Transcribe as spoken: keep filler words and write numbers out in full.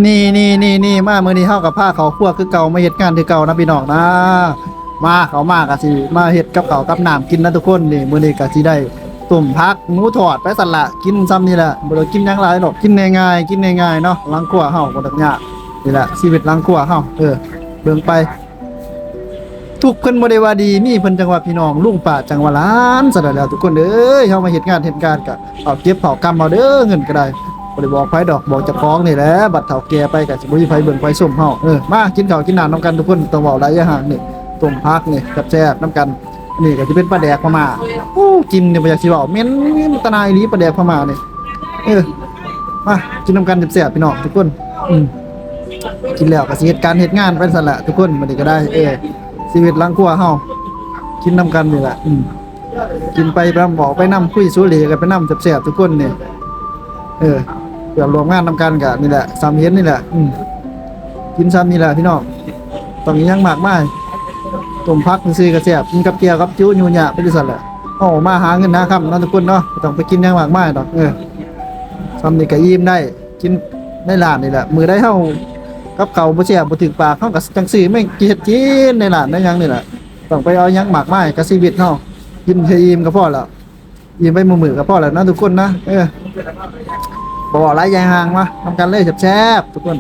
นี่นี่นี่นี่มามื้อนี้เฮาก็พาเข้าครัวคือเก่า มาเฮ็ดงานคือเก่านะพี่น้องนะ มาเข้ามาก็สิมาเฮ็ดกับข้าวกับน้ำกินนะทุกคน นี่มื้อนี้ก็สิได้ต้มผักหมูทอดไปซั่นละ กินซ่ำนี่แหละ บ่ได้กินหยังหลายดอก กินง่ายๆ กินง่ายๆ เนาะ หลังครัวเฮาบ่ต้องยาก นี่แหละชีวิตหลังครัวเฮา เออ เบิ่งไป ทุกข์เพิ่นบ่ได้ว่าดี มีเพิ่นจั่งว่าพี่น้อง ลุงป้าจั่งว่าหลาน ซั่นแหละทุกคนเอ้ย เฮามาเฮ็ดงานเฮ็ดการก็เอาเก็บเผากำเอาเด้อ เงินก็ได้ บ่ได้บอกไผดอก บอกเจ้าของนี่แหละ บัดเฒ่าแก่ไปก็สิบ่มีไผเบิ่งไผชมเฮา เออ มากินข้าวกินน้ำนำกันทุกคน ต้องเว้าหลายอย่าห่างนี่ ต้มผักนี่แซ่บๆนำกัน นี่ก็สิเป็นปลาแดกพม่า โอ้ กินนี่บ่อยากสิเว้า เหม็นตะนายอีหลีปลาแดกพม่านี่ เออ มากินนำกันแซ่บๆพี่น้องทุกคน อืม กินแล้วก็สิเฮ็ดการเฮ็ดงานไปซั่นละทุกคน มื้อนี้ก็ได้ เออ ชีวิตหลังครัวเฮา กินนำกันนี่แหละ อืม กินไปนำ เว้าไปนำ คุยสุเหร่กันไปนำ แซ่บๆทุกคนนี่ เออ เพื่อนร่วมงานนำกันก็นี่แหละ ซ่ำเห็นนี่แหละ อืม กินซ่ำนี่แหละพี่น้อง ต้องมีหยังมากมาย ต้มผักซื่อๆก็แซ่บ กินกับแจ่วกับจุ๊ยูหยาไปจั่งซั่นแหละ เฮามาหาเงินหาคำเนาะทุกคนเนาะ บ่ต้องไปกินหยังมากมายดอก เออ ซ่ำนี่ก็อิ่มได้ กินในร้านนี่แหละ มื้อใดเฮากับข้าวบ่แซ่บบ่ถูกปาก เฮาก็จั่งซื้อมาเฮ็ดกินในร้านในหยังนี่แหละ ต้องไปเอาหยังมากมายกับชีวิตเฮา กินให้อิ่มก็พอแล้ว อิ่มไปมื้อๆก็พอแล้วนะทุกคนนะ เออ บ่เว้าหลายอย่าห่าง มานำกันเลยแซ่บๆทุกคน